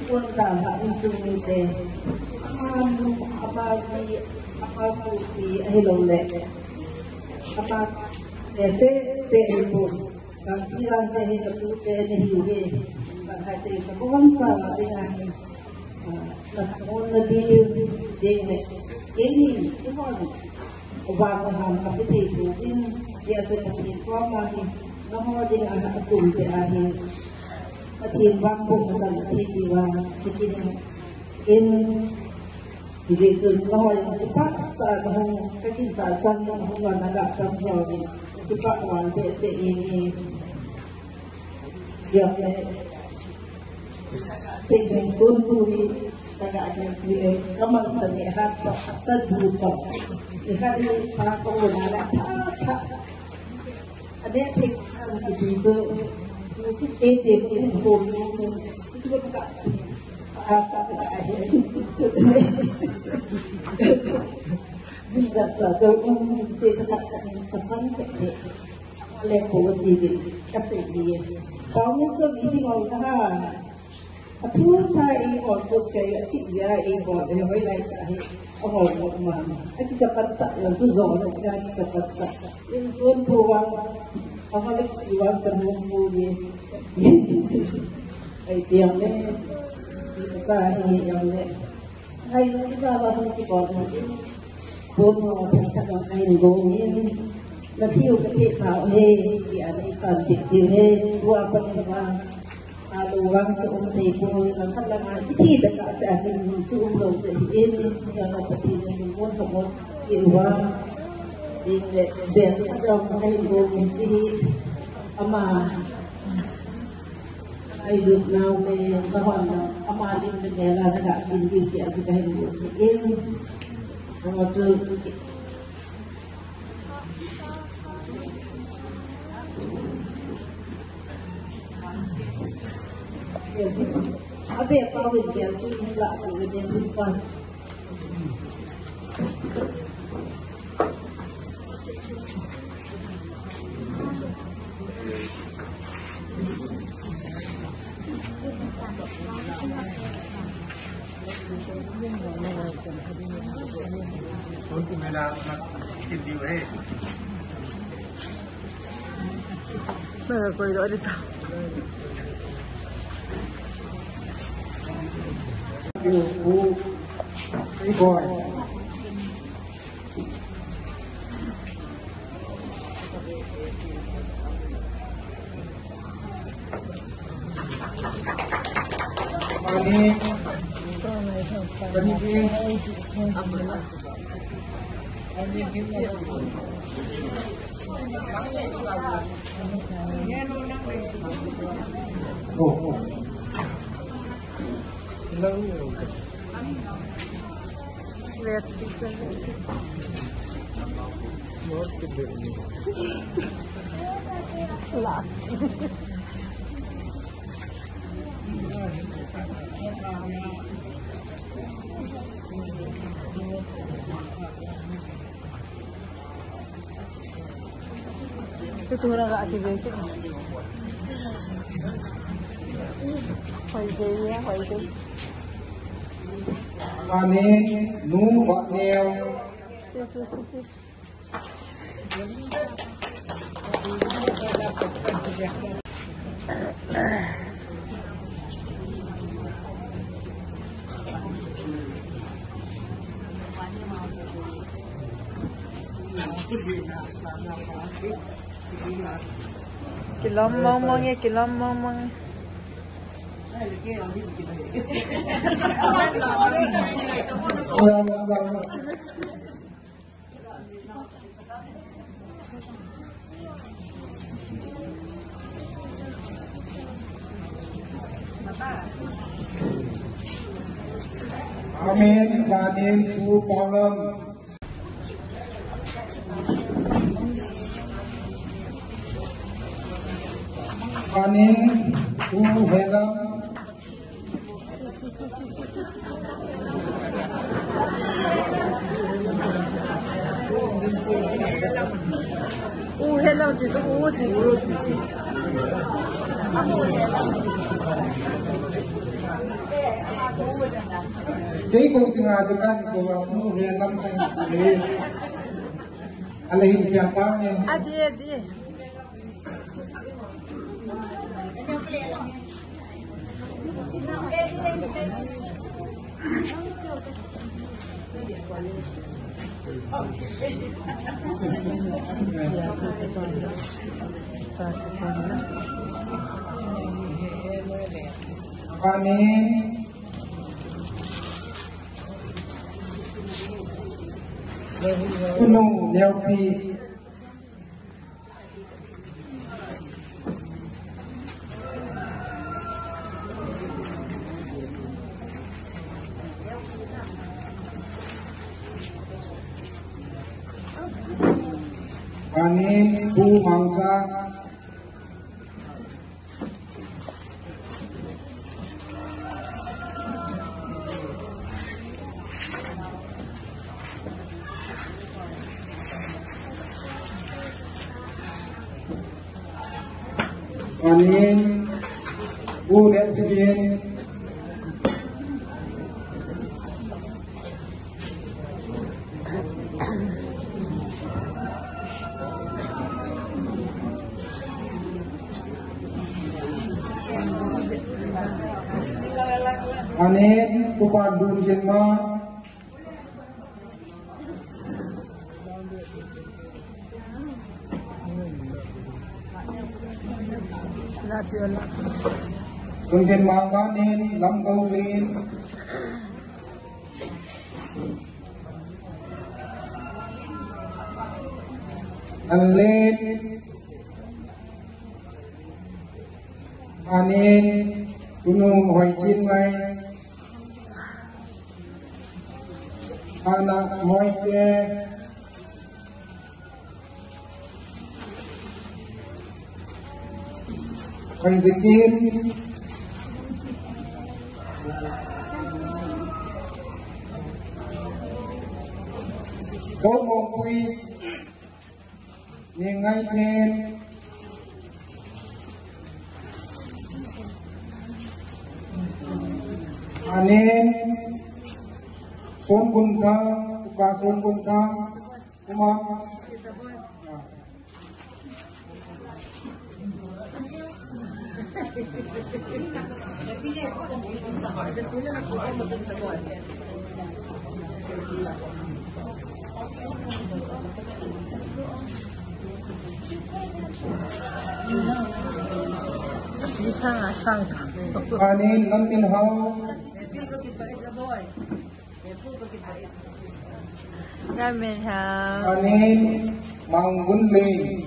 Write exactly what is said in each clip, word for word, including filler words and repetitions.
Kon ta la insung mite. Ama nu, ama ji, ama sopi ahilou le. Ama te se, se ni bu. Kan pi lam te hi ka tu te ni hi ve. Kan ka se ka bon sa la te ahi. Ah, ka bon na di de ne. Ke ni, ke bon. Vang ham ka ti thei pu in, chia se Pathen koma hi, nangho dinga akum pe ahi. Pathen vang bung na tan thei ti va, chikin in, Jesu nangho in kipah tah a hung, ka kin cha sang nangho na ga tam jo in, kipah val behseh in, in. Yom le. Seijong sun tu hi, taga kan chi le, kamang cha ne hat to, asat bu to. Ni hat ni sa ko na la tha tha. Ane thek kan ki ti jo. Ni ti te te ni ko ni ni. Tu ka si. Sa ka ka ai. Ni ja ja do ni se sa ka ka sa pan ke. Leng ko ti ve, ka sei ve. Pau mi so mi ti ngol ta ha. A thu ta i ngol so fe a chi ya i ngol e hoi lai ta hi. A ngol ngol ma. A ki cha pat sa la chu zo na ka ki cha pat sa. In son po wa. A ngol ki wa ka mu mu ye. Ai piang le. Cha hi yang le. Ai, ngai sa ba hung kibol na in. Bon mo thang thang ngai in gong in. Na thiu ka thei pau he, ti a nei san ti ti he, tua pa ni ma. A lu wang sa um te ko, na khat la ma, ti da ka sa sin ni chu um lo te in, ya na pa ti ni bon ka bon, ki wa. In le, de ka da ngai in gong in chi hi. Ama. Ai lut nau le, ka hon nau, ama lim le mela na ga sin jin ti a si ka hin lut in. Sama chu. Abe pa win bel chu la ku le ne pa. Koi lo di ta. Tutu na ga ki ve ki. Hoi de ya, hoi de. Amen. Nu va neo. Kilom mong mong e, kilom mong mong e. Amen. Amen. Pu Palam. Amen. Pu Helam. U hello, ti chu u ti. Kei ko tinga chu kan ko a mu he lam kan ti. Ala hin kia ta nge. Adi, adi. Amen. Kunu, Neo Pi. Amen. Pu Mangcha. Amen. Pu Letbin. Amen. Pu Padun Genma. Lapiola. Pu Genma, Amen. Lamgou Lin. Anlen. Amen. Kunu Hoichinmai. Ana Moite. Hoijikin. Kou Mongpui. Ni ngai nen. Amen. Son Bun Thang, Upa Son Bun Thang, Uma. Isang asang. Amen. Lam Min Hao. Lam Min Hao. Amen. Mang Bun Lin.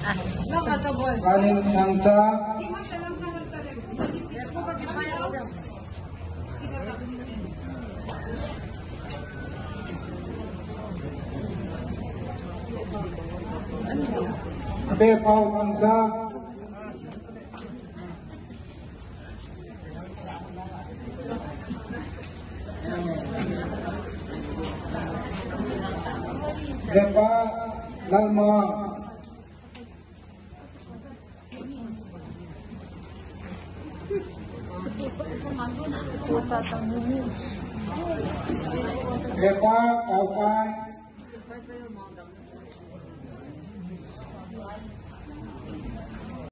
As. Amen. Mangcha. Abe Pau Mangcha. Vepa Lalma. Vepa Kaukai.